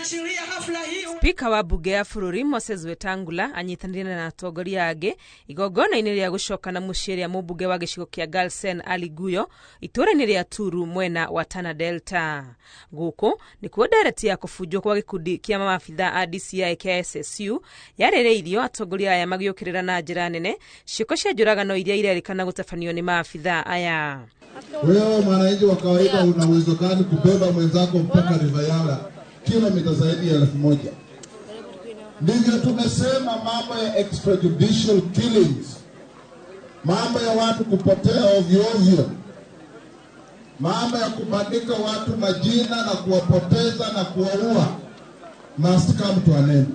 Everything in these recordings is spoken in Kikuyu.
Nikiashiria hafla hii. Spika wa mbunge ya bũrũri Moses Wetangula anyitanĩire na atongoria angĩ igongona-inĩ rĩa gũcoka na mũciĩ rĩa mũmbunge wa gĩcigo kĩa Garsen Ali Guyo itũũra-inĩ rĩa Turu mwena wa Tana Delta. Gũkũ nĩkuo ndereti ya kũbunjwo kwa gĩkundi kĩa maabitha a DCI kĩa SSU yarĩrĩirio, atongoria aya magĩũkĩrĩra na njĩra nene ciĩko cia njũragano iria irerĩkana gũtabanio nĩ maabitha aya. Wewe mwananchi wa kawaida una uwezo gani kubeba mwenzako mpaka River Yala, kilomita zaidi ya 1000? Ndivyo tumesema mambo ya extrajudicial killings, mambo ya watu kupotea ovyo ovyo, mambo ya kubandika watu majina na kuwapoteza na kuwaua must come to an end.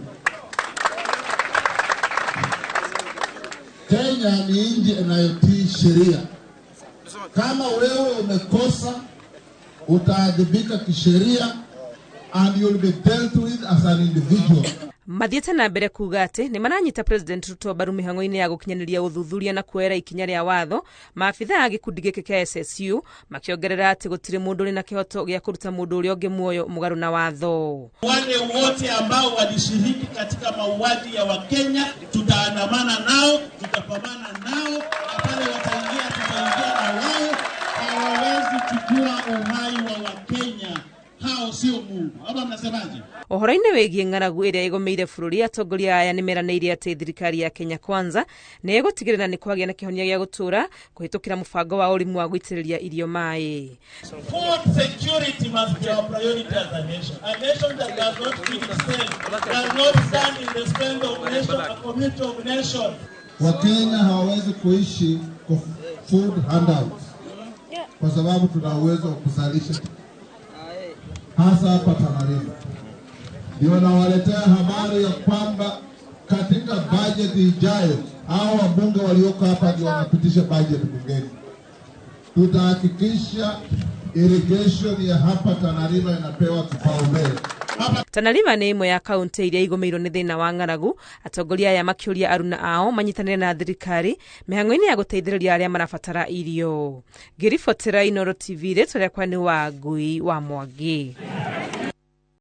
Kenya ni nchi inayotii sheria. Kama wewe umekosa, utaadhibika kisheria and you'll be dealt with as an individual. Mathiĩte na mbere kuga atĩ nĩ maranyita President Ruto mbaru mĩhang'o-inĩ ya gũkinyanĩria ũthuthuria na kuoera ikinya rĩa watho maabitha a gĩkundi gĩkĩ kĩa SSU, makĩongerera atĩ gũtirĩ mũndũ ũrĩ na kĩhoto gĩa kũruta mũndũ ũrĩa ũngĩ muoyo mũgarũ na watho. Wale wote ambao walishiriki katika mauaji ya Wakenya, tutaandamana nao, tutapambana nao, na pale wataingia, tutaingia na wao. Hawawezi chukua uhai wa Wakenya, hao sio Mungu. Ama mnasemaje? Ũhoro-inĩ wĩgiĩ ng'aragu ĩrĩa ĩgũmĩire bũrũri, atongoria aya nĩ meranĩire atĩ thirikari ya Kenya Kwanza nĩ ĩgũtigĩrĩra nĩ kwagĩa na kĩhonia gĩa gũtũũra kũhĩtũkĩra mũbango wa ũrĩmi wa gũitĩrĩria irio maĩ. Food security must be our priority as a nation. A nation that does not feed itself does not stand in the strength of nation, a community of nations. Wakenya hawawezi kuishi kwa food handouts kwa sababu tuna uwezo wa kuzalisha, hasa hapa Tana River. Ndio nawaletea habari ya kwamba katika bajeti ijayo, hao wabunge walioko hapa ndio wanapitisha bajeti bungeni. Tutahakikisha irrigation ya hapa Tana River inapewa kipaumbele. Tana River nĩ ĩmwe ya kaunti iria igũmĩirwo nĩ thĩna wa ng'aragu, atongoria aya makĩũria aruna ao manyitanĩre na thirikari mĩhang'o-inĩ ya gũteithĩrĩria arĩa marabatara irio. Ngĩribotera Inooro TV, rĩtwa rĩakwa nĩ Wangui wa Mwangi.